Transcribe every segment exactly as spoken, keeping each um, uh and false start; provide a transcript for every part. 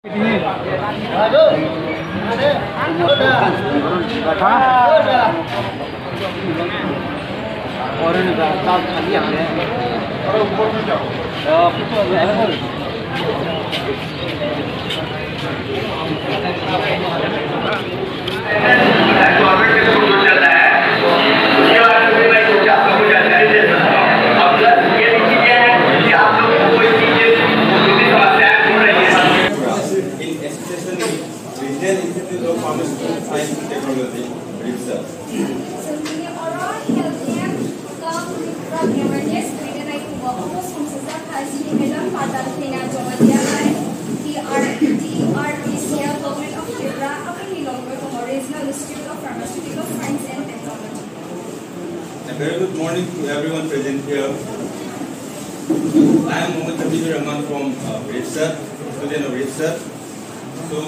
In association with Regional Institute of Pharmaceutical Science and Technology, RIPSA. Chwng tini oro health camp, cum drug awareness khlaina nai tongo. Omo songchajak kha chini Madam Patal Kheina Jamatia bai T R, T R P C L Government of Tripura, aboni loge tongo Regional Institute of Pharmaceutical Science and Technology. A very good morning to everyone present here. I am Mohammad Habibur Rahman from, uh, RIPSA, student of RIPSA. So,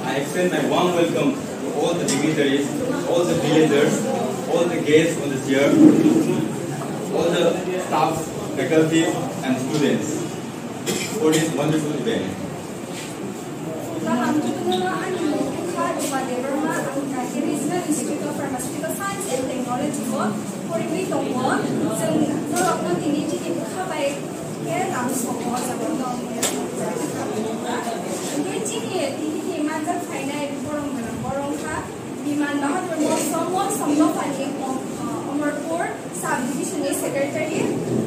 I extend my warm welcome to all the dignitaries, all the villagers, all the guests on the chair, all the staff, faculty, and students for this wonderful event. Kaham, jotono ani mung kha Rupa Debbarma, ang kha Regional Institute of Pharmaceutical Science and Technology o porigwi tongo. Chwng norokno tini chini bwkha bai khe lam somo o jaga no. Hwnkhe chini tini ni manjak phainai borok gwnang borok kha Biman Bahadur Mosong, Mosong dophani Om-, Omorpur sub division ni secretary,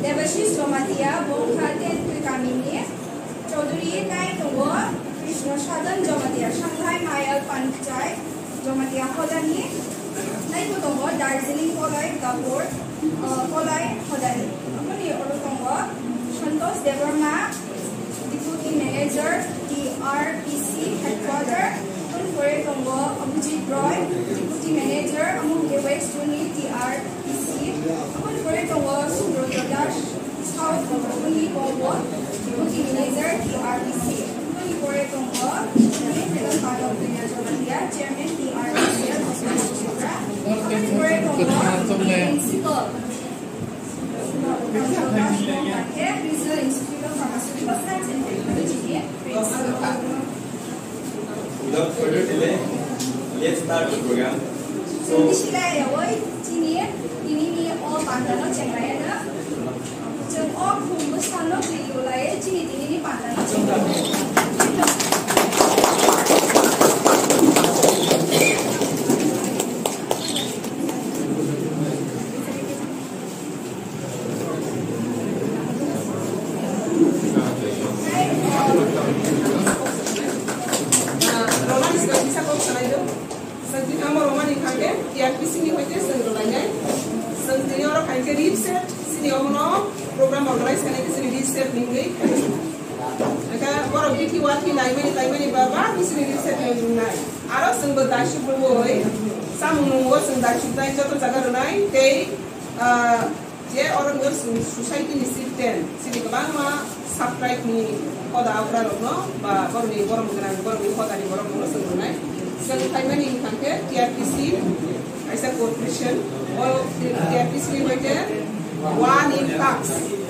Debashish Jamatia, bo wngkha Tentwi kamini. Chaudhary nai tongo Krishna Sadhan Jamatia, Shanghai Mayal Panchayat Jamatia hodani. Nai bo tongo Darjeeling Kolai Gapur, uh, Kolai hodani. Aboni oro tongo Santosh Debbarma, Deputy Manager, T R P C Headquarter. Aboni pore tongo Abhijit Roy, Deputy Manager, amo hwnkhe West Zone ni T R P C. Aboni pore tongo Subrata Das, South Guruni Kongo, Deputy Manager, T R P C. Aboni pore tongo Madam Padam Punya Jamatia, Chairman, T R P C, Aboni pore tongo Principal, Regional Institute of Pharmaceutical Science and Technology ni Principal. Without further delay, let's start the program. So, chini silai yawi chini, tini ni o panda no chenglai na. Chwng o khum bwsano twi yolai chini tini ni panda no chenglai. Romani sika kisa kok sanai do. Chwng tini omo romani kha khe T R P C ni hoite chwng rwlainai. Chwng tini oro kha khe rip set, chini omono program organize khainai khe chini rip set ningwi. Aka borok B T Y T naimani, taimani ba, ba chini rip set nai. Aro chwngbo daisuk rwui samung nungo chwng daisuk dai joto jaga rwnai tei, ah, je oro nwng chwng society ni chieftain chini kwbangma subtribe ni hoda okra rokno ba borokni borom gwnang borokni hoda ni borok rokno chwng rwnai. Chwng phaimani wngkha khe T R P C kaisa corporation, o T R P C ni hoite one in flux,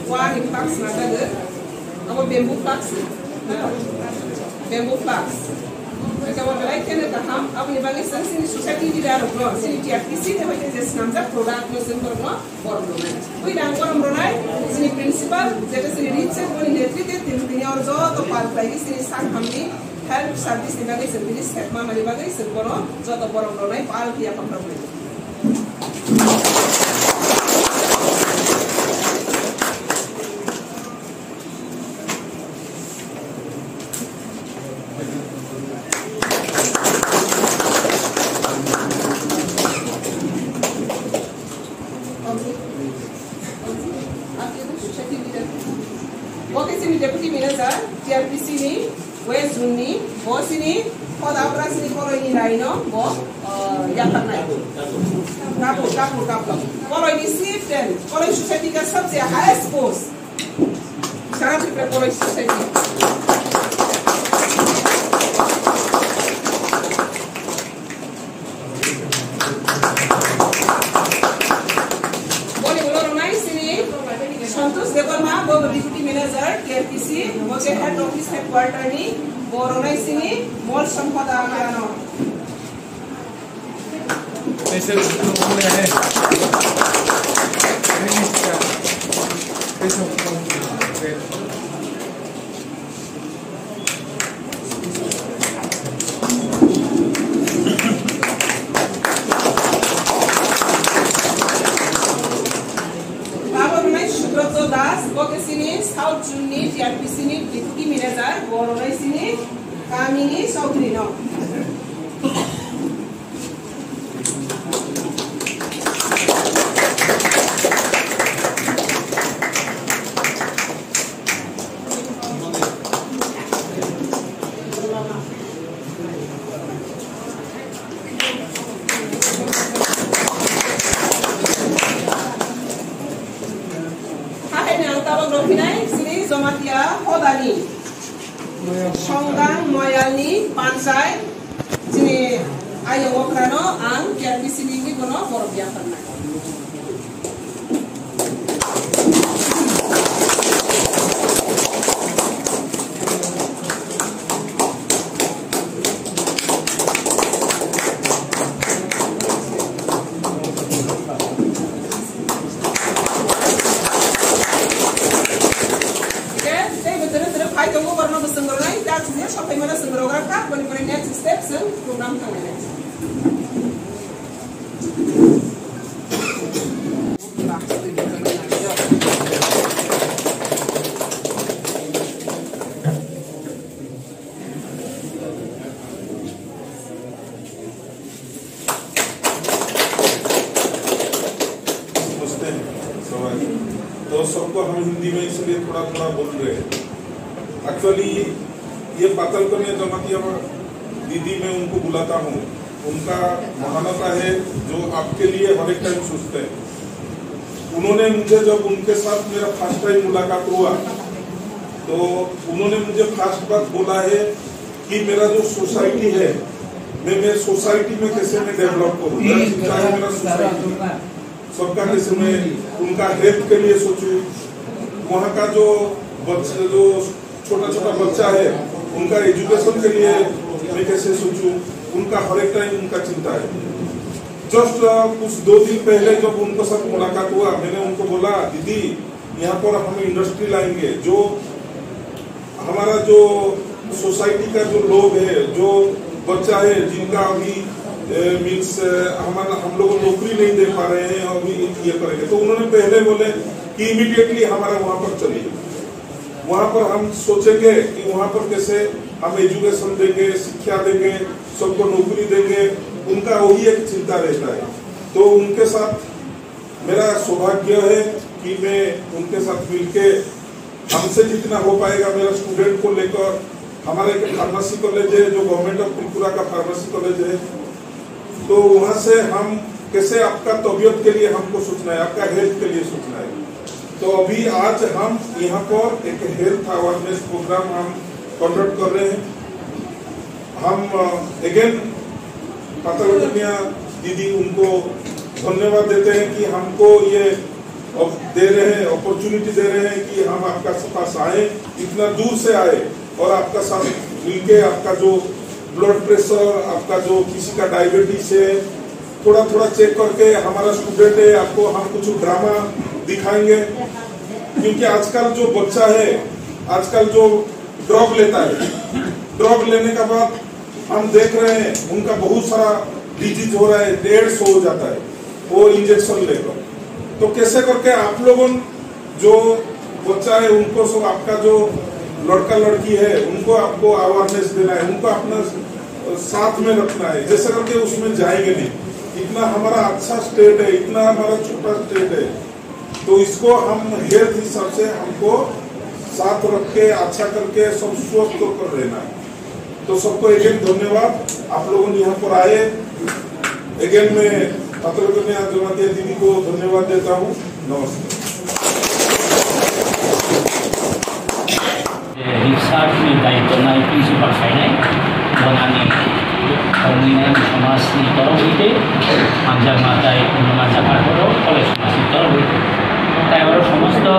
one in flux ma jago, abo bamboo flux, bamboo flux. Kaisa bo belai kheno kaham, aboni bagwi chwng chini society leader rokno, chini T R P C ni hoite je swnamjak product no chwng borokno borom rwnai. Bui rang borom rwnai, chini principal, jeta chini rip set boni netritwe tini tini oro joto pal khlaiwi chini sak hamni health service ni bagwi chwng tini sepma mani bagwi chwng bono joto borom rwnai pal phiya kham rwnai. Bo khe chini deputy manager T R P C ni West Zone ni, bo chini hoda okra chini koloi ni rai no bo, uh, yapharnai. Kapur, kapur, kapur. Koloi ni chieftain, koloi society ka sabse highest post. Sara Tripura College Society. Boni ulo rwnai chini Santosh Debbarma, bo deputy manager T R P C, bo khe head office headquarter ni, bo Borok nai sini mol songkho da ano. Special Baba rwnai Subrata Das, bo khe chini South Zone ni T R P C ni Deputy Manager, bo rwnai chini kamini Chaudhary no. Hahaini ang tabok rwphinai chini Jamatia hodani Songgang Moyalni Panchai chini ayung okrano ang T R P C ni bono borok yapharnai. Tei bwtwrwi bwtwrwi phai tongo, borokno bwswng rwnai, tak sini sophai mano chwng rwgra kha, boni pore next step chwng program thanglainai. समझते हैं सवाल। तो सबको हम हिंदी में इसलिए थोड़ा थोड़ा बोल रहे हैं। एक्चुअली ये पातल कन्या जमातिया दीदी, मैं उनको बुलाता हूँ, उनका महानता है जो आपके लिए हर एक टाइम सोचते हैं। उन्होंने मुझे, जब उनके साथ मेरा फर्स्ट टाइम मुलाकात हुआ, तो उन्होंने मुझे फर्स्ट बात बोला है कि मेरा जो सोसाइटी है, मैं, मैं सोसाइटी में कैसे मैं डेवलप करूँ, मेरा चिंता है मेरा सोसाइटी, सबका कैसे मैं उनका हेल्प के लिए सोचूँ, वहाँ का जो बच्चे, जो छोटा छोटा बच्चा है, उनका एजुकेशन के लिए मैं कैसे सोचूं, उनका हर एक टाइम उनका चिंता है। जस्ट कुछ दो दिन पहले जब उनको साथ मुलाकात हुआ, मैंने उनको बोला, दीदी, यहाँ पर हम इंडस्ट्री लाएंगे, जो हमारा जो सोसाइटी का जो लोग है, जो बच्चा है, जिनका अभी मीन्स हमारा, हम लोग नौकरी नहीं दे पा रहे हैं, अभी ये करेंगे। तो उन्होंने पहले बोले कि इमीडिएटली हमारा वहाँ पर चलिए, वहाँ पर हम सोचेंगे कि वहाँ पर कैसे हम एजुकेशन देंगे, शिक्षा देंगे, सबको नौकरी देंगे, उनका वही एक चिंता रहता है। तो उनके साथ मेरा सौभाग्य है कि मैं उनके साथ मिलके हमसे जितना हो पाएगा, मेरा स्टूडेंट को लेकर, हमारा एक फार्मेसी कॉलेज है जो गवर्नमेंट ऑफ त्रिपुरा का फार्मेसी कॉलेज है, तो वहाँ से हम कैसे आपका तबीयत के लिए हमको सोचना है, आपका हेल्थ के लिए सोचना है। तो अभी आज हम यहाँ पर एक हेल्थ अवेयरनेस प्रोग्राम हम कंडक्ट कर रहे हैं। हम अगेन पातल कन्या दीदी, उनको धन्यवाद देते हैं कि हमको ये अब दे रहे हैं, अपॉर्चुनिटी दे रहे हैं कि हम आपका पास आए, इतना दूर से आए और आपका साथ मिलके आपका जो ब्लड प्रेशर, आपका जो किसी का डायबिटीज है, थोड़ा थोड़ा चेक करके, हमारा स्टूडेंट है, आपको हम कुछ ड्रामा दिखाएंगे, क्योंकि आजकल जो बच्चा है, आजकल जो ड्रग लेता है, ड्रग लेने के बाद हम देख रहे हैं उनका बहुत सारा डिजीज हो रहा है, एड्स हो जाता है वो इंजेक्शन लेकर। तो कैसे करके आप लोगों जो बच्चा है उनको सब, आपका जो लड़का लड़की है उनको आपको अवेयरनेस देना है, उनको अपना साथ में रखना है, जैसे करके उसमें जाएंगे नहीं। इतना हमारा अच्छा स्टेट है, इतना हमारा छोटा स्टेट है, तो इसको हम हेल्थ हिसाब से हमको साथ रख के अच्छा करके सब स्वस्थ होकर रहना है। तो सबको अगेन धन्यवाद, आप लोगों ने यहाँ पर आए। अगेन मैं पातल कन्या जमातिया दीदी को धन्यवाद देता हूँ। नमस्कार। Research ni daityo nai principal khainai, bonani, bonani samaj ni torok hwite, hamjak matai, hamjak matai, college samaj ni torok hwite. Tai oro somosto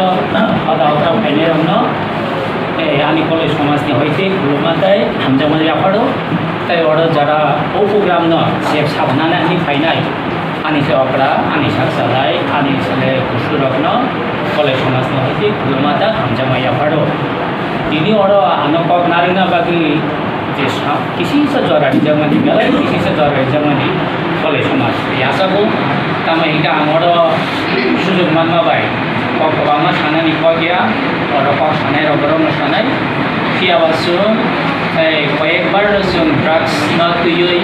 hoda hoda khainai rokno, Ani koloi somajni hoite khuluma tei hamjakma yapharo. Tei oro jara o program no se sabnani ani phainai ani se okra, ani saksalai, ani sele kusurokno koloi somajni hoite khuluma tei hamjakma yapharo. Tini oro ano kok narwkna bagwi je sa-, kisisa jora rijakmani, belai kisisa jora rijakmani koloi somaj yachago. Tamo hingke ang oro sujok manma bai kok kwbangma sanani kok ya, oro kok sanai rok borok no sanai. Phiya ba chwng, eh, koyek bar no chwng drugs no twiwi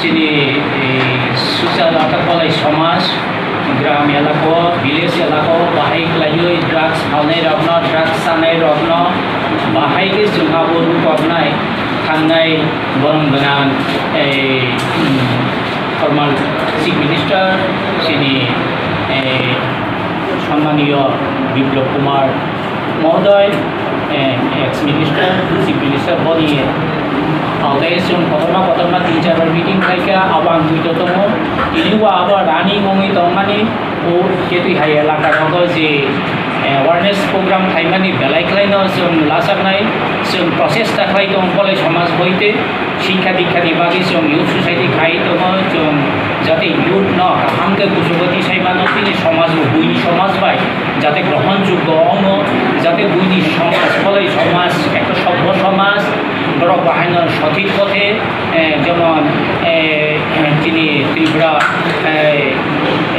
chini, eh, social ata kolai somaj, gram elako, village elako bahai kwlaiwi drugs phalnai rok no, drugs sanai rok no bahai khe chwng abo rukoknai thangnai borong gwnang, eh, former Chief Minister chini, eh, সম্মানীয় বিপ্লব কুমার মহোদয়, eh, ex minister, chief minister boni aotai chwng kotorma kotorma tin char bar meeting khlaikha, abo ang buito tongo. Tini bo abo running wngwi tongmani, o ketwi hai elaka rogo je awareness program khlaimani belai khlaino chwng lachaknai, chwng prochesta khlai tongo kolai somaj hoite. Sikha dikha ni bagwi chwng youth society khai tongo, chwng jate youth no kaham khe kuchugo tisai mano, chini somaj bo buini somaj bai jate grohon joggo wngo, jate buini somaj, kolai somaj, ekta sobho somaj, borok bahaino sothik pothe, eh, jemon, eh, chini Tripura, eh,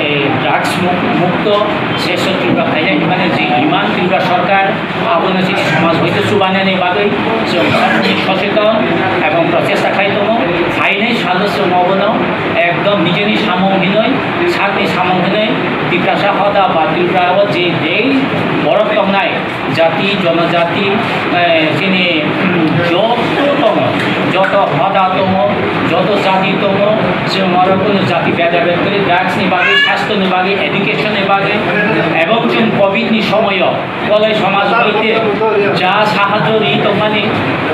eh, drugs muk-, mukto, sesho Tripura khainai hinmani je iman Tripura sorkar, Abono chini somaj hoite chubainani bagwi chwng sakni socheton ebong prochesta khai tongo. Phainai salo chwng obono ekdom nijeni samung hinwi, sakni samung hinwi Tiprasa hoda ba Tripura o je dei borok tongnai jati, jonojati, eh, chini, mm, joto tongo, joto hoda tongo, joto jati tongo, chwng oro kunu jati beda bed kwrwi, drugs ni bagwi, sastho ni bagwi, education ni bagwi, ebong chwng covid ni somoyo Kolai somaj hoite ja sahajyo ri tongmani,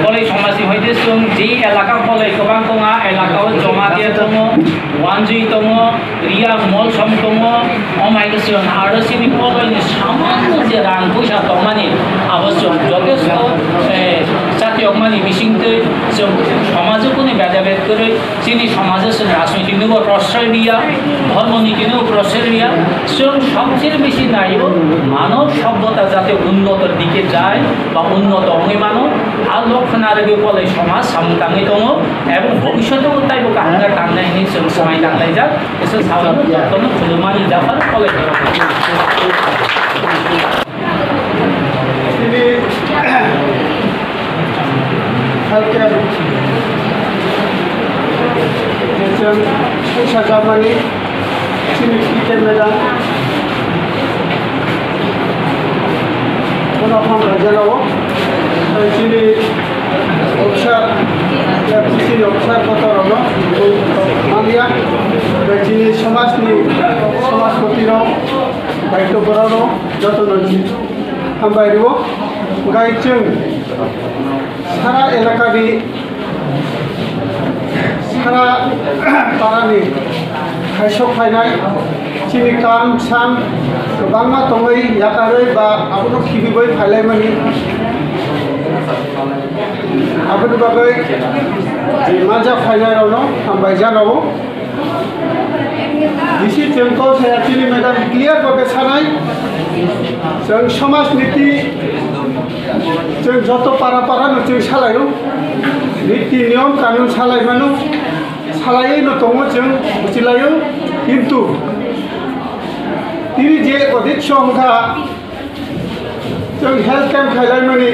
kolai somajni hoite chwng je elaka kolai kwbang tong, a elaka o Jamatia tongo, Wanjwi tongo, Riya Molsom tongo, omai khe chwng aro chini kolaini samango je rang puisa tongmani, abo chwng jotesto, eh, chatiyokmani bisingtwi chwng somajo kunu beda bed kwrwi. Chini somajo chwng rajnoitik ni bo prosroy riya, dhormo niti ni bo prosroy riya, chwng sobchero besi naio manob sobbhota jate unnotor dike jai ba unnoto wngwi mano, a lokho narwgwi kolai somaj samung tangwi tongo ebong bhobishoto bo taibo kaham khe tangnai hinwi chwng swmai tanglaijak. Kisa sawi jotono khulumani japhar kolai. Chini health camp je chwng puisa jamani chini P K madam bono hambai janao. Tei chini officer, F C C ni officer kotorokno manya. Tei chini somajni somajpoti rok, daityo borok rok jotono hambai rwo. Gai chwng sara elakani, sara parani khaisok phainai, chini kam sam kwbangma tongwi yakarwi ba abono khibiwi phailaimani. Aboni bagwi manja phainai rokno hambai janao. Bisi chwng kok saya chini madam clear kok sanai. Chwng somaj niti chwng joto para para no chwng salaio. Niti niyom kanun salai mano. Salai no tongo chwng buchilaio. Kintu tini je odit songkha chwng health camp khailai mani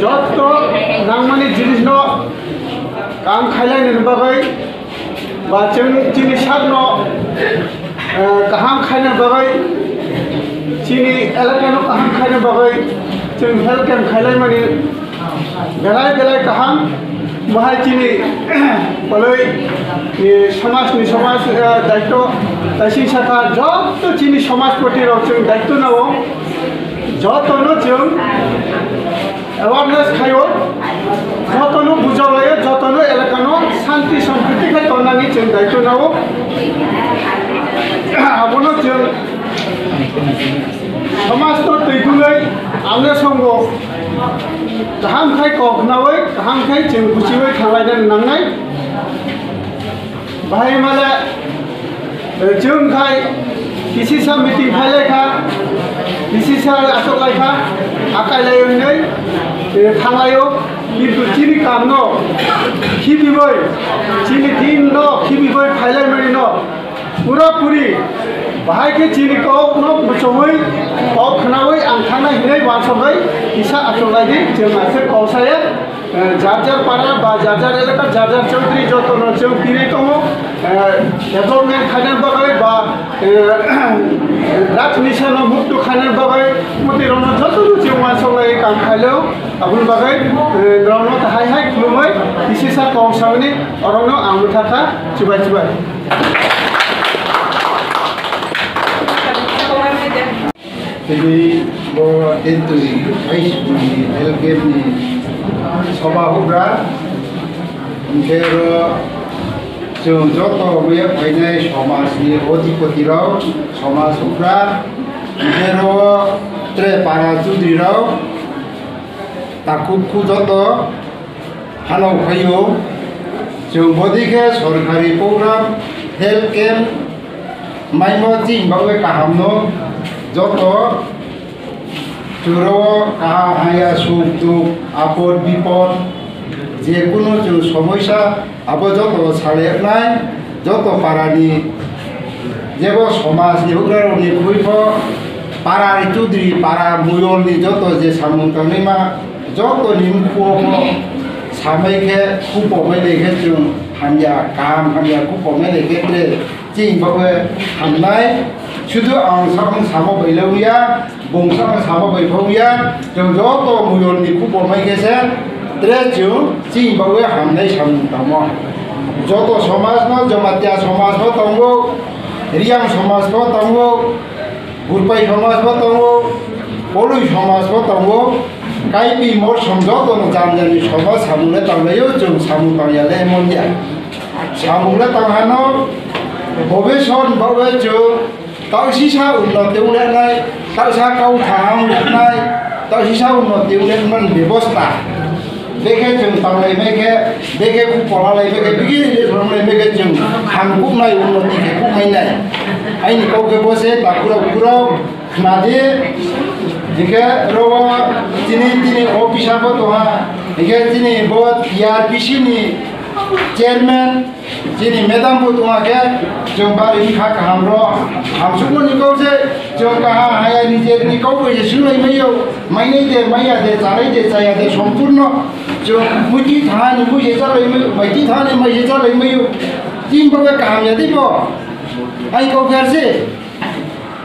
joto nangmani jinis no kam khailai ni bagwi. Ba chwng chini sakno, eh, kaham khaina bagwi, chini elakano kaham khaina bagwi, chwng health camp khailaimani belai belai kaham. Bahai chini koloi, eh, somajni somaj, eh, daityo, taising saka joto chini somajpoti rok chwng daityo nao, jotono chwng awareness khaio, jotono bujalaio, jotono elakano shanti sampriti khe tonnani chwng daityo nao. Abono chwng somajno twi dungwi amne songo Kaham khai kok khnaui, kaham khai chwng kuchiui thanglaina nangnai. Bahai male, eh, chwng khai kisisa meeting khai lai kha, kisisa achuk lai kha, akai lai wngnai, eh, thang lai o, kintu chini kam no khibiui, chini team no khibiui phai lai mani no, pura puri, bahai khe chini kok no muchungui, kok khnaui ang thangna hinui wansugui, kisa achuk lai di, chwng aswk kok saya. Eh, jar jar para ba jar jar elaka, jar jar chaudhuri joto no chwng tini tongo, eh, development khaina bagwi ba, eh, drugs nisa no mukto khaina bagwi moti rok no joto no chwng wansuk lai kam khailo, aboni bagwi, eh, rok no hai hai khulumui kisisa kok sauni orok no ang bwtha kha chubai chubai. Tini bo Tenturi High School ni health camp ni soba hugra, hwnkhe oro chwng joto maya phainai somaj ni odhipoti rok, somaj hugra, hwnkhe oro tre para chudri rok, takhuk khu joto. Hano phaio, chwng bodi khe sorkari program health camp maimo chini bagwi kaham no joto chwngno kaham haya suk duk apod bipod je kunu chwng somoisa abo joto salai wngnai. Joto parani jebo somajni hugrarokni khuibo parani chudri para muyolni joto je samung tangnaima jotoni mukhuo samai khe khupomai lai khe chwng hamya kaham hamya khupomai lai khe tere chini bagwi hamnai. Sudu ang samung samo bai lawya. Bungsa no sama bai phau ya, chwng joto muyolni khupomai khe se, tre chwng chini bagwi hamnai samung tangmo. Joto somaj no, Jamatia somaj bo tongo, Riyang somaj bo tongo, Gurpai somaj bo tongo, Poloi somaj bo tongo, Kaipi Morsom joto no jani jani somaj samung le tanglaio, chwng samung tangya le mon ya. Samung le tang hano, bobison bagwi chwng Tausisa unnoti wnglenai, tausa kau kaham wnglenai, tausisa unnoti wnglenmani bebosta. Bekhe chwng tanglai maikhe, bekhe khupolalaimai khe, bigiri le thwrwnglaimai khe chwng hamkuknai unnoti khe kukmainai. Aini kok khe bose takhurok khurok khnadi, hingkhe rogo chini tini officer bo tongha, hingkhe chini bo T R P C ni chairman, Chini madam bo tongma khe, chwng bari wngkha kaham rw. Hamsukmani kok se, chwng kaham haya ni je ni kok bai je swnglaimai yo. Mainai de, maiya de, chanai de, chaya de, sompurno. Chwng muitu thani mui je chalaimai, maiti thani mai je chalaimai yo. Tin bo kaham ya di bo. Ai kok khe se.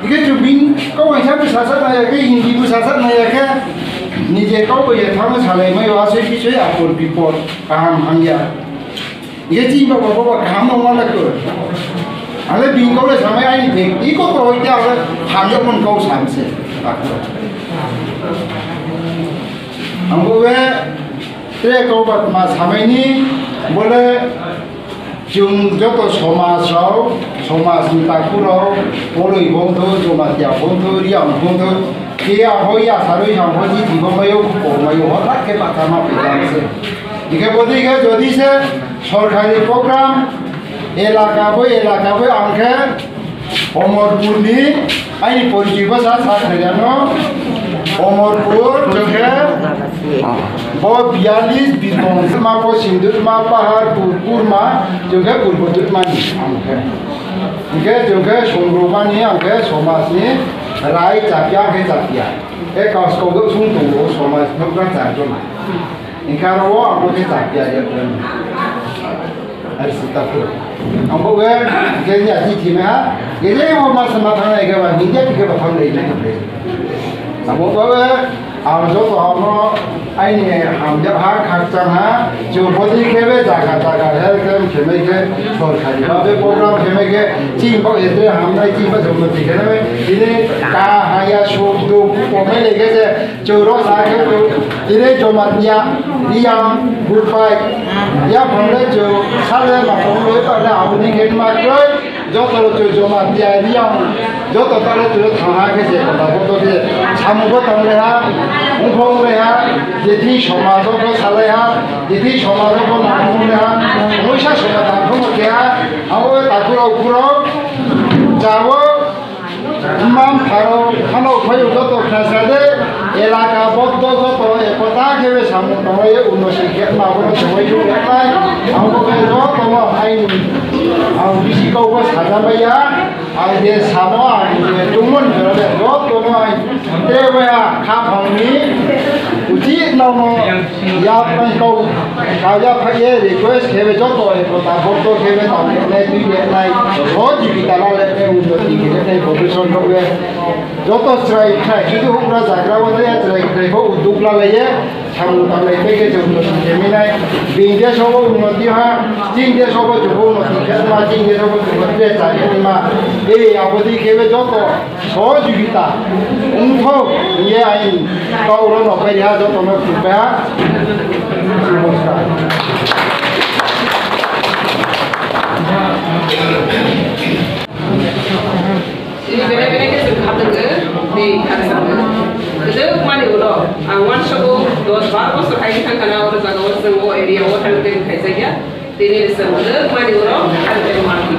Ike chwng bini kok bai sa bwsa sa naya khe, Hindi bwsa sa naya khe. Ni je kok bai je thangma salaimai yo, asoi bisoi apor bipor, kaham hamya. Ye chini baba baba kaham no wala ko. Ale bini kok le samai aini bag. Iko to hoite ale hamya mon kok samse. Ang bo be tre kok ba ma samai ni bole chwng joto somaj rok, somaj ni takhuk rok, Poloi bongtho, Jamatia bongtho, Riyang bongtho, ke ya ho ya saroi jang ho ji dibo mayo, ko mayo ho tak ke patha ma pejang se. Dikhe bodi khe jodi se sorkari program elaka bo elaka bo ang khe Omorpur ni aini porichoi bwsa sa khairano Omorpur chwng khe bo biyalis Birbhum ma bo Sindhutma Paharpur Kurma chwng khe Purbo Dutma ni ang khe. Hingkhe chwng khe songrokmani ang khe somajni rai chapya khe chapya. E kasko bo sung tongo somaj nokra chapjona. Hingkhe aro o ang khe chapya ya. Ari sita ko. Ang bo we khe ya chi thime ha. Gele o mas ma thang nai khe ba hingkhe khe ba thang nai khe. Abo ba we Ang joto abono aini hamjak ha, khakchang ha, chwng bodi khe be jaga jaga health camp khe mai khe, sorkari ba be program khe mai khe, chini bo etre hamnai, chini bo joto khe mai, tini ka ha ya suk duk komai le khe je, chwng ro sa khe chwng, tini Jamatia, Riyang, Gurpai, ya phang le chwng, sa le ma phang le ta le aboni khe ma kroi, Joto rok choi joma tiyari yang, joto tole tole thangha khe je kota koto khe samung bo tang leha, ungkhong leha, jethi somaj rok bo salai ha, jethi somaj rok bo nangkong leha, omoisa somaj nangkong keha, abo takhurok ukhurok, jabo, imam pharo, phano phayo joto khna sade, elaka boddo joto ekota khe be samung tanglaio, unnoti khe ma bo tonglaio, ang bo khe joto no aini, ang bisi kok bo sajamaya. Ang je samo ang je tungmon jora de joto no ang trewe ha kha phangni uchi no no yap nai kau kaya phai ye request khebe joto e kota boto khebe tau ne tui ne nai o jibita la le ne unnoti khebe ne profession khebe joto chrai khai kitu hukra jagra o de chrai khai ho uduk la le ye. Samung tanglai tei khe chwng unnoti kheminai. Bini desh o bo unnoti ha, chini desh o bo chwng unnoti khe ma, chini desh o bo chwng tre cha khe ma. Ei aboni khe be joto sohojogita wngthok hwnwi aini kok rok no pai ha, joto no khulumpai ha. Namaskar. Ini bere bere ke sing khatang ke, di khatang ke. Kedek mani ulo, ang wan sogo dos bar bosor hai thang kana ulo jaga o sing o area o thang ke khai jaya. Tini sing kedek mani ulo thang ke mati.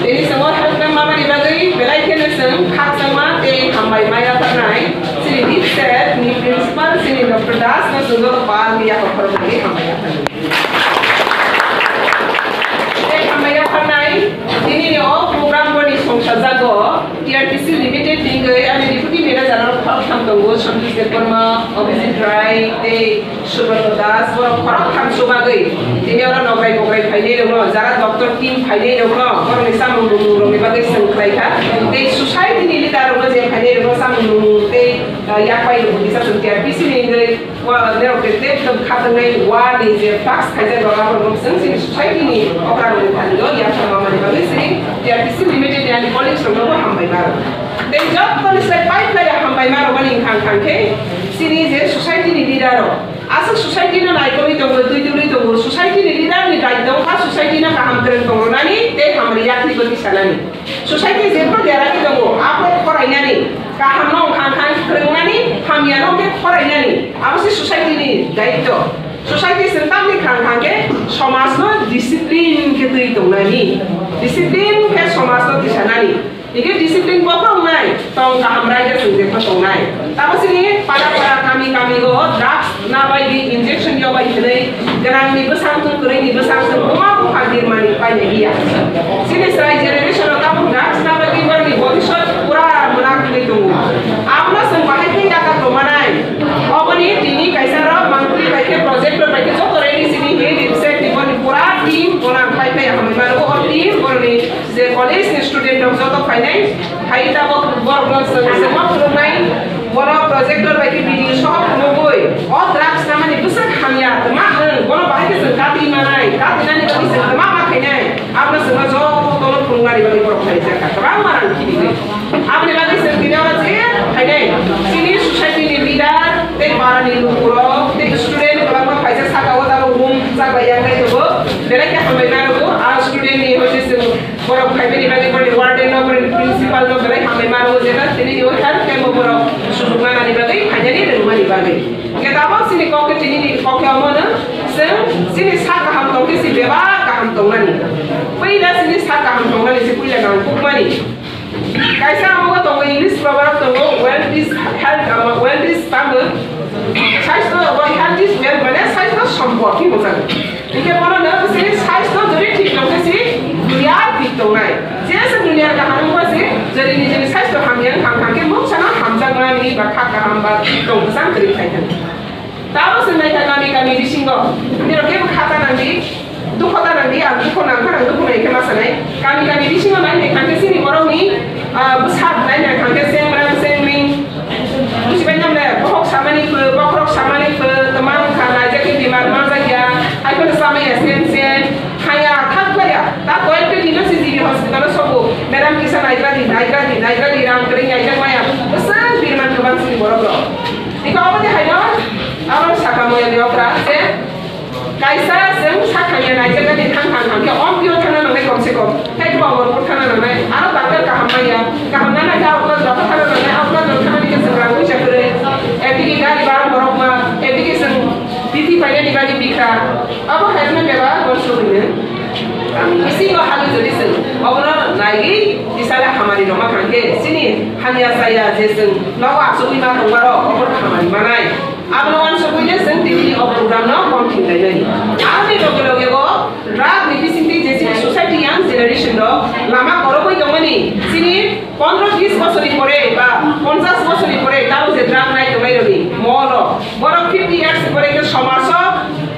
Tini sing o thang ke mama ni bagwi belai ke sing khatang ma te hambai maya tanai. Sini di set ni principal sini Doctor Das na sundo pal ni ya ko ni hambai ya tanai. Tei hambai ya pharnai, tini ni o program boni songsa jago, T R T C Limited ni hingwi ani deputy manager rok khorok tham tongo, Santosh Debbarma, Abhijit Rai, tei Subrata Das, borok khorok tham subagwi. Tini oro nograi bograi phainai rokno, jara doctor team phainai rokno, borokni samung nungmung rokni bagwi swng khlai kha. Tei society ni leader rokno je phainai rokno samung nungmung tei, ah, yak pai rokbo kisa chwng T R T C ni hingwi Wa, nerok de, de, de, khatangnai wa ni je tax khaijak rok, abo rok chwng chini society ni okra rok thani o, ya, sama mani bagwi chini T R T C Limited ni ani colleagues rok no bo hambai ma rok. Tei joto ni slai pai khlai ya hambai ma rok mani khang khang khe chini je society ni leader rok. Aswk society no naikolwi tongo, twi twi tongo, society ni leader ni daitw kha society no kaham kwrwng tong rwnani tei hamri yakni bwtwi sanani. Society jepho derani tongo, abo khorainani, kaham no wngkha wngkha kwrwngnani, hamya no khe khorainani, abo se society ni daityo. Society chwng tamni kha wngkha khe somaj no discipline khe twi tongnani, discipline khe somaj no tisanani. Hingkhe discipline bo khe wngnai, tong kaham raida chwng jepho tongnai. Tamo sini para para kami kami o drugs na bai di injection yo bai hwnwi gwnangni bwsang thung kwrwini bwsang thung buma bupha birmani painai ya. Chini chwrai generation o tabuk drugs na bai di birmani bodisot pura mwnak wngwi tongo. Abono chwng bahai khe yaka tomanai. Oboni tini kaisa rok mangpili bai khe projector bai khe joto ready sini hi ripset ni boni pura team bona khai khai hamwi mano o team boroni. Je college ni student rok joto phainai, phai tabok borok no chwng chwngma phunuknai, bono projector bai khe video sohor phunugwi, o drugs namani bwswk hamya, twma hwn, bono bahai khe chwng kati manai, kati nani bagwi chwng twma ma khainai, abono chwngno joto no phunuknani bagwi borok phaijak kha, kwbangma rang khibigwi. Aboni bagwi chwng tini oro je phainai, chini society ni leader, tei para ni lukurok, tei student kwbangma phaijak saka o tabok room chak bai yang nai tongo, belai khe hambai ma rwgo, a student ni hoi se chwng Borok phaimani bagwi borokni warden no, borokni principal no belai hambai mano, jeba tini ni health camp o borok sujuk manani bagwi, phainani rwngmani bagwi. Hwnkhe tabok chini kok khe tini ni kok khe omo no, chwng chini sak kaham tong khe se bebak kaham tongnani. Puila chini sak kaham tongnani se puila nang kukmani. Kaisa amo tongo English proverb tongo, "Wealth is health," amo, "Wealth is," tamo, "Saisto, health is wealth," mane saisto sompot hinwi bujago. Hingke bono no bisi saisto jodi thik tongkhe si dunia thik tongnai. Je se dunia kaham wngkha si jodi nijini saisto hamya wngkha, hingkha khe mungsa no hamjakmani ba kha kaham ba thik tong bwsang kwrwi khai thang. Tamo se naikha kami kami bisingo nirok kebo kha ta nangdi, dukho ta nangdi, ang dukho nangkha, ang dukho nai khe ma sanai. Kami kami bisingo nai nai kha khe sini borokni, ah, bwsak nai nai kha khe sengrang sengring. Bujibai nang le, bohok samani pho, bokhorok samani pho, twmang kha, naijak khe bimar manjak ya, hai phano chamaya sen sen, haya, thak laya, ta koyek ta dino si G B hospital o sobo, madam kisa naigra di, naigra di, naigra di, rang kwrwi naijak maya, bwswk birman kwbang sini borok rok. Iko obo de haino, abo saka moya de okra, je, Kaisa Chwng sak hamya naijaknani thang thang thang khe M P o thangna nangnai kom se kom. Tei bo Amarpur thangna nangnai. Aro doctor kaham manya. Kaham nana khe Aokajwra thangna nangnai. Aokajwra thangnani khe chwng rang puisa kwrwi. Ekdigi gari bhara borok ma. Ekdigi chwng bithi painani bagwi bikha. Abo hai phano bebak uansugwino. Bisingo hali jodi chwng obono naiwi bisala hamari rwma thang khe chini hamya chaya je chwng nogo achugwi ma tongmarok obono hamari manai. Abono uansugwi le chwng tini o program no continue lainai. Aboni loge loge bo drug ni bisingtwi je chini society young generation rok lama korogwi tongmani chini pondro bis bosorni pore ba ponchas bosorni pore tamo je drug nai tongnai rokni mol rok borok fifty years ni pore khe somaj o,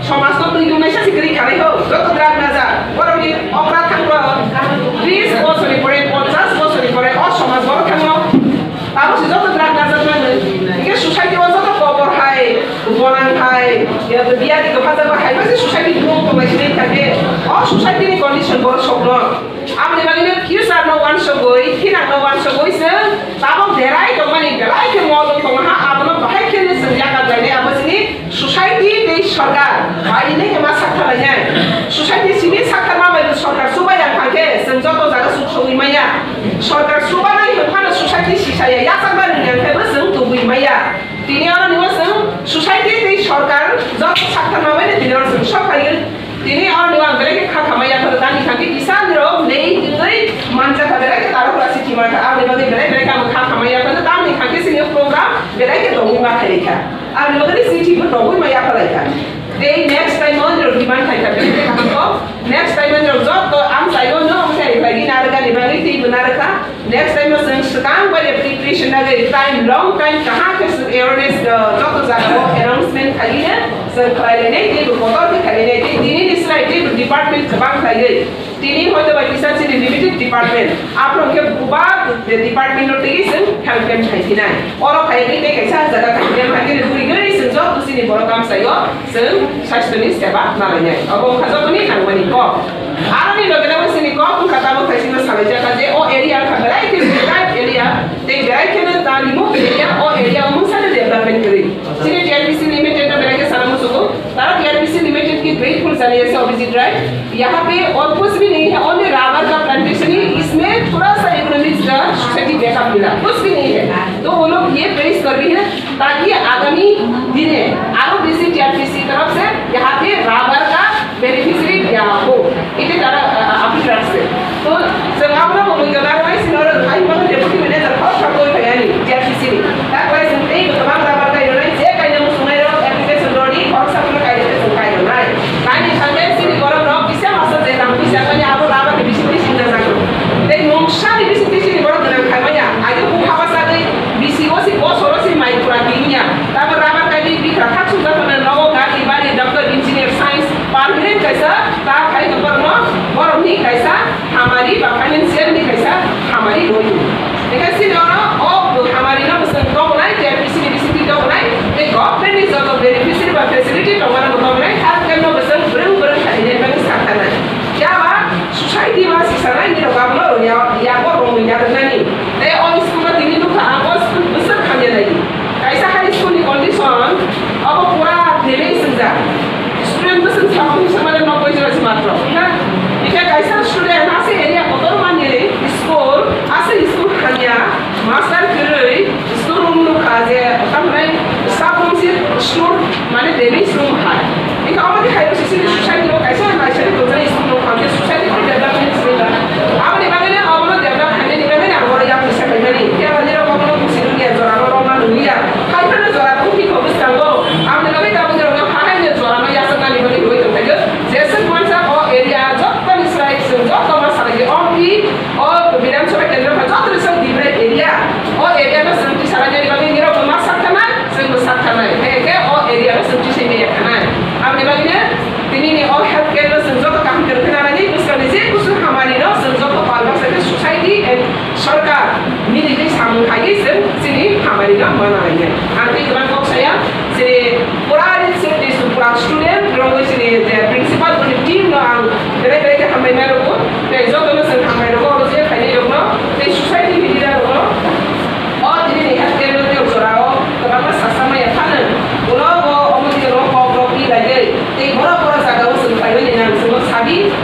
somaj no twi tongnaisa se kwrwi khalai ho joto drug naja borokni okra thangbo bis bosorni pore ponchas bosorni pore o somaj borok thangno. Abo se joto drug najakmani. Hingke society o joto kobor hai, gonang hai, ya to biyadi to hajar ba hai, mase society ni mung tongmai sinai thangke. O society ni condition borok sokno. Aboni bagwi no future no uansugwi, thinang no uansugwi se, tabok derai tongmani, belai khe mol wng tongma ha, abono bahai khe no chwng yakar lainai, abo chini society tei sorkar, bai ni khe ma sakthalainai. Society simi saktharma bai bo sorkar chubai ya thangke, chwng joto jaga suk sogwi maya. Sorkar chubanai hwn phano society sisaya yachakna rwngya khe bo chwng tubui maya. Tini oro nimo chwng society tei sorkar joto sakthar mabai tini oro chwng sophai tini oro nimo ang belai khe kha khamai yaphano tamni kha khe kisa nirok nei twi manjak kha belai khe tarok rasi thima kha aboni bagwi belai belai khe ang kha khamai yaphano tamni kha khe chini program belai khe tongwi ma khairikha. Aboni bagwi chini thikbo tongwi ma yaphalai kha. Tei next time o nirok demand khai kha belai khe kaham kok. Next time o nirok joto ang saio no ang sai khlai di narwkani bagwi teibo narwkha. Next time o chwng swkang bai preparation nagwi time, long time kaham khe chwng awareness, uh, joto jaga o announcement khainai, chwng khlai lainai, teibo kotor khe khlai lainai, tei tini ni slai teibo department kwbang khlaiwi. Tini hoito bai kisa chini limited department, aphuru khe buba department no twiwi chwng help camp khai phinai. Oro khai tei kaisa jaga khai phinai, hai khe buri gwi chwng joto chini borok kamsai o. Chwng sasthoni seba nalainai. Obo wngkha jotoni nangmani kok. Aroni loge loge chini kok wngkha tabuk hai chini salaijak kha je o area wngkha belai khe tribal area tei belai kheno ta remote area, o area o mungsa no development kwrwi. Chini T R P C Limited no belai khe sana muchungo. Tara T R P C Limited khe grateful jani ase Abhijit Rai. यहाँ पे और कुछ भी नहीं है, only rubber का plantation he इसमें थोड़ा सा इकोनॉमिक्स का सोसाइटी बैकअप मिला, कुछ भी नहीं है। तो वो लोग ये फेस कर रही है, ताकि आगामी दिने आरो बेसी टीआरपीसी तरफ से यहाँ पे रबर का बेनिफिशियरी दिया हो। इतने ज्यादा, अ, अ, अपनी तरफ से। तो जब आप लोग को मुझे बता रहे हैं, सिनोर भाई, मतलब, डेप्यूटी मैनेजर, बहुत खर्च हो गया नहीं, टीआरपीसी में। That was in, एक तमाम रबर का इन्होंने जे कायदे में सुनाई रहो, एप्लीकेशन रोड़ी, और सब लोग कायदे से सुनाई रहो, नहीं। Kaini thangwi chini borok rok kisa masa je tang puisa mani abo lama ni bising bising na jago. Tei mungsa ni bising bising ni borok gwnang khai manya. Agi bukha basa tei bisi o si bosoro si mai pura kinya. Tamo rama kaini bikra thak sung jago na nogo gari bari doctor engineer science permanent kaisa ta khai to borok no borok ni kaisa hamari ba financial ni kaisa hamari roi. Hingke chini oro o hamari no bwswng tongnai, T R P C ni bisingtwi tongnai, tei government ni joto beneficiary ba facility tongmani bo tongnai, health camp no bwswng bwrwng bwrwng khainai bagwi sakhanai. Phiya ba society ma sisanai ni rok abono ya, yago romwi najaknani. Tei o school no tini nukha ang o school bwswk hamya nai di. Kaisa high school ni condition abo pura damage wngjak. Student bwswk samung samare nokoi jora si matro. Na, ika kaisa student ase area kotor mani school, ase school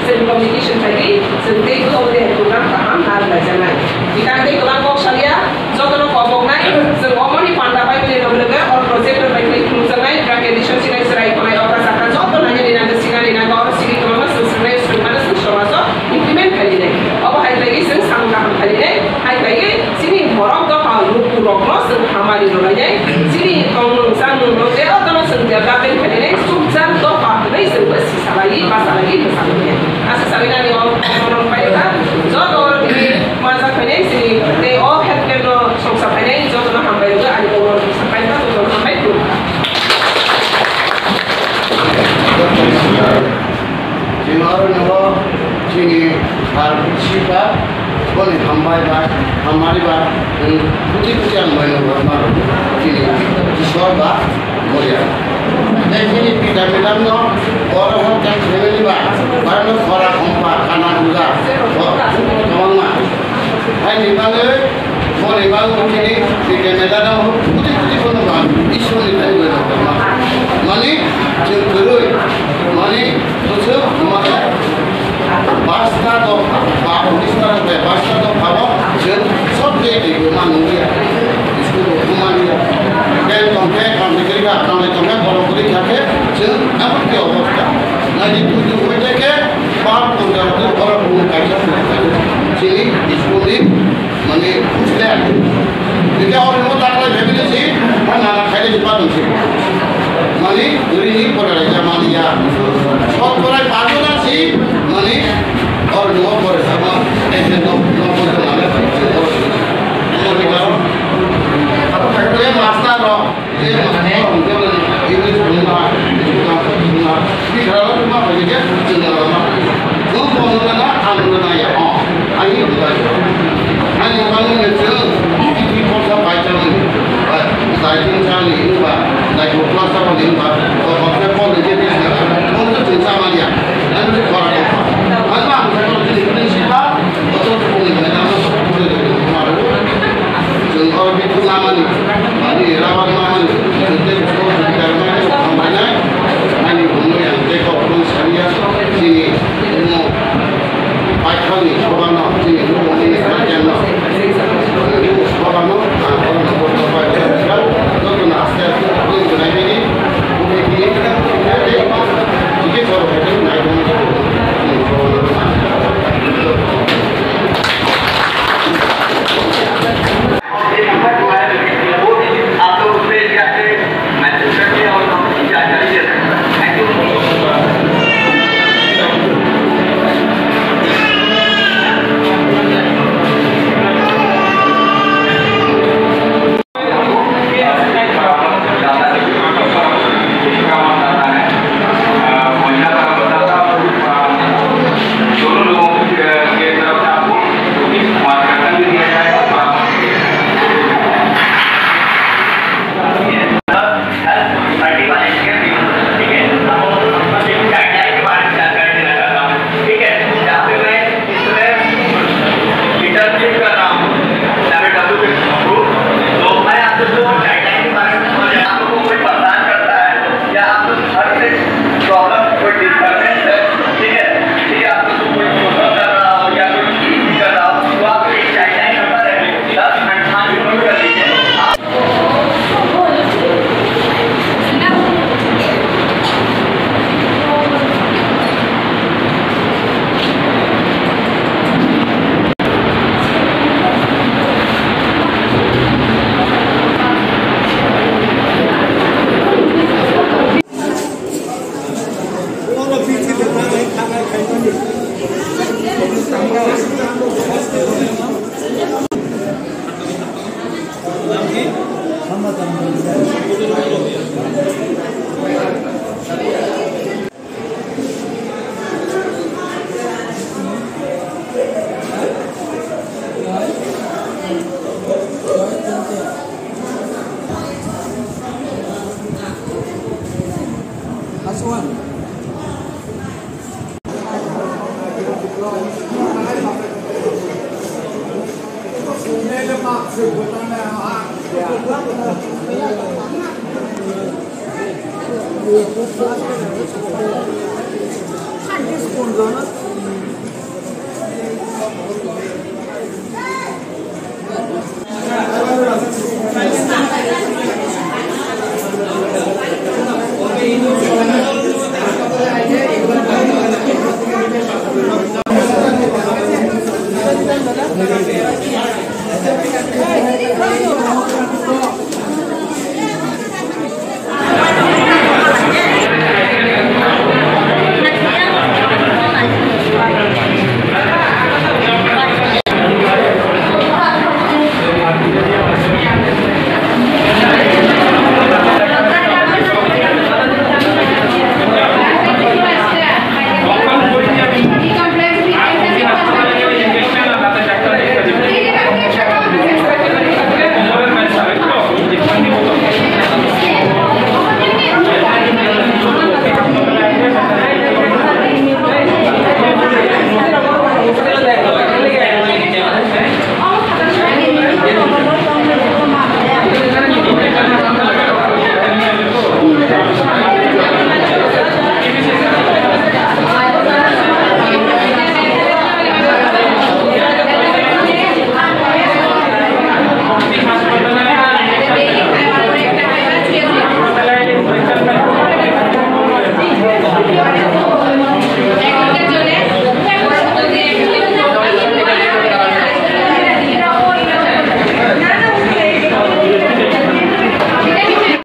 Communication khaidi, chwng tei bo tei program kaham narwk laijaknai. Bikang tei kwbang kok salia, jotono koboknai, chwng omoni panda paimani loge loge o project rok bai tei khulumjaknai, drug addiction sinai chwrai tongnai okra chakra joto nainani nangkhe sinani nangkhe oro sigi kwbangma chwng swrwngnai, swrwngmano chwng somajo implement khainai. Obo hai khlaiwi chwng samung kaham khainai, hai khlaiwi chini borok dopha lukurokno chwng hamari rwlainai, chini tongmung chamung no je jotono chwng development khainai, chukchang dopha hwnwi chwng bwsi salai, bachalai, bwsalai. Asa salai nani o, o, o, paikha. Joto oro tini manjak phainai chini tei o health camp no songsa phainai jotono hambai rwgwi ani o, o, paikha, jotono hambai rwgwi. Chini oro nogo chini sar sipa boni hambai ba, hamari ba, kuti kuti ang mai nogo ma chini Iswar ba. Moria. Tei chini pita madam no oro hor khe family ba, barno khora khompa, kana puja, bo, bo, kwbangma. Haini bagwi, boni bagwi chini pita madam no kuti kuti bono ba, Ishwar ni thani bai rok ma. Mani, chwng kwrwi, mani, Bwswk wngmano basta dopha, ba office tara bai basta dopha o chwng sob de de ma nungya. School o thuma liya. Bel tongkhe, kamni kiri ga, kamni tongkhe, borok kiri khakhe, chwng abo khe obostha. Naidi puju koi de khe, par tongkhe, borok bung kaisa. Chini school ni Mani, bujiya. Jodi oro no taklai bebele si, ha nana khaile si patong si. Mani, duri ni pore lai ja mani ya. Sot pore pajo na si, mani, oro no pore sama, ese no, no pore na le, oro si. Oro ni karo. Ye master ro, Chwng oro bikhu namani, ani rabar namani, chwng tei buskang chwng tei mani hambainai, ani bumui ang tei kok bumui sariya, chini bumung paithakni sobano, chini bumungni kaitorno, sobano, ang oro jotono aste aste bumui gwnai bini, bumui bini, tei tei, tei, tei, tei, tei, tei,